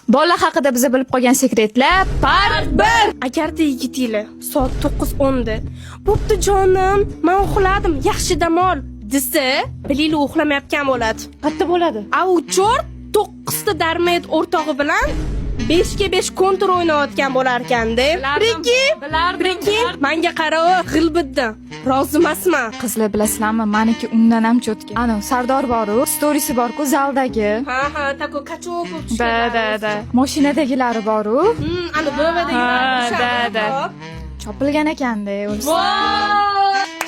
Bola haqida biza bilib qolgan sekretlar part 1. Agarda yigitinglar soat 9:10 da "Bo'pti, jonim, man uxladim, yaxshi dam ol" desa, bilinglar, uxlamayotgan bo'ladi. Qayerda bo'ladi? A u чёрт 9 ta дармоед o'rtog'i bilan 5ga 5 Kontur o'ynayotgan bo'lar ekanda. Прикинь, Bilardim. Прикинь, manga qara, g'ilbiddi. Rozi emasman. Qizlar, bilasizlarmi, maniki undan ham чётко. Ano, Sardor boru, storiesi bor-ku zaldagi. Ha, такой качок bo'lib tushgan. Да. Mashinadagilari boru. Ani BMWdagilar. Ha, да. Chopilgan ekanda.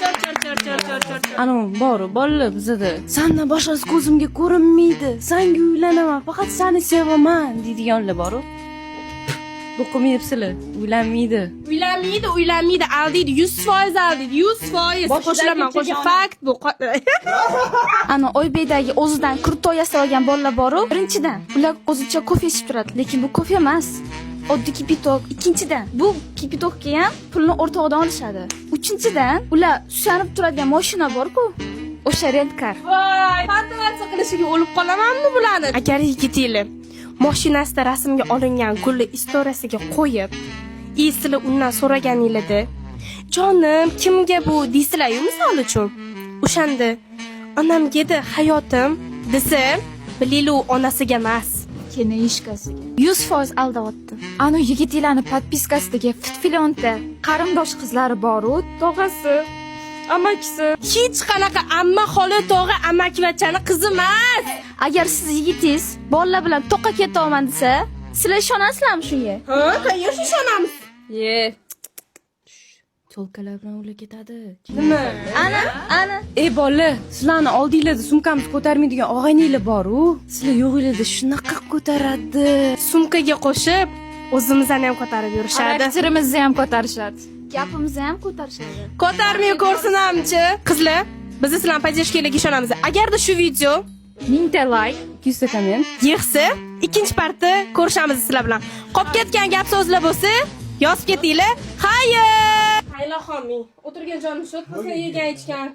Chor, chor, chor, chor, chor, chor, chor. Anavi boru, bolalar bizada "Sandan boshqasi ko'zimga ko'rinmaydi, sanga uylanaman, faqat sani sevaman" deydiganlar boru. O'qimayapsizlar, uylanmaydi. Uylanmaydi, uylanmaydi, aldaydi, 100% aldaydi, 100%. Qo'shilaman, qo'shib, fakt bu. Ana Oybekdagi o'zidan крутой yasab olgan bolalar boru. Birinchidan, ular o'zicha kofe ichib turadi, lekin bu kofe emas. Oddiy кипяток. Ikkinchidan, bu кипяток ka ham pulni o'rtog'idan olishadi. Uchinchidan, ular suyanib turadigan mashina bor-ku, o'sha rentkar. Voy, motivatsiya qilishiga o'lib qolamanmi bularni? Agar yigitinglar mashinasida rasmga olingan gulni istoriyasiga qo'yib, и sizlar undan so'raganinglarda, "Jonim, kimga bu?" deysizlar-yu, misol uchun. O'shanda "Onamga edi, hayotim" desa, bilinglar, u onasiga emas. Kenishkasiga. 100% aldayapti. Anu yigitinglarni подписка sidagi fitfilonta qarindosh qizlari boru, tog'asi, amakisi. Hech qanaqa amma, xola, tog'a, amakivachchani qizi emas. Agar siz yigitingiz bolalar bilan toqqa ketaman desa, sizlar ishonasizlarmi shunga? Ha, конечно, ishonamiz. Ye. Тёлка lar bilan ular ketadi. Nima? Ana, ana. Ey bola, sizlarni oldinglarda sumkamizni ko'tarmaydigan og'ayninglar bor-u. Sizlar yo'g'inglarda shunaqa ko'taradi. Sumkaga qo'shib o'zimizni ham ko'tarib yurishadi. Xarakterimizni ham ko'tarishadi. Gapimizni ham ko'tarishadi. Ko'tarmay ko'rsinamchi. Qizlar, biz sizlarning поддержка larga ishonamiz. Agarda shu video 1000 ta layk, 200 ta komment. yig'sa, ikkinchi parti ko'rishamiz sizlar bilan. Qolib ketgan gap so'zlar bo'lsa, yozib ketinglar. Xayr! Hayla homing. O'tirgan jonim shot bo'lsin, yegan ichgan.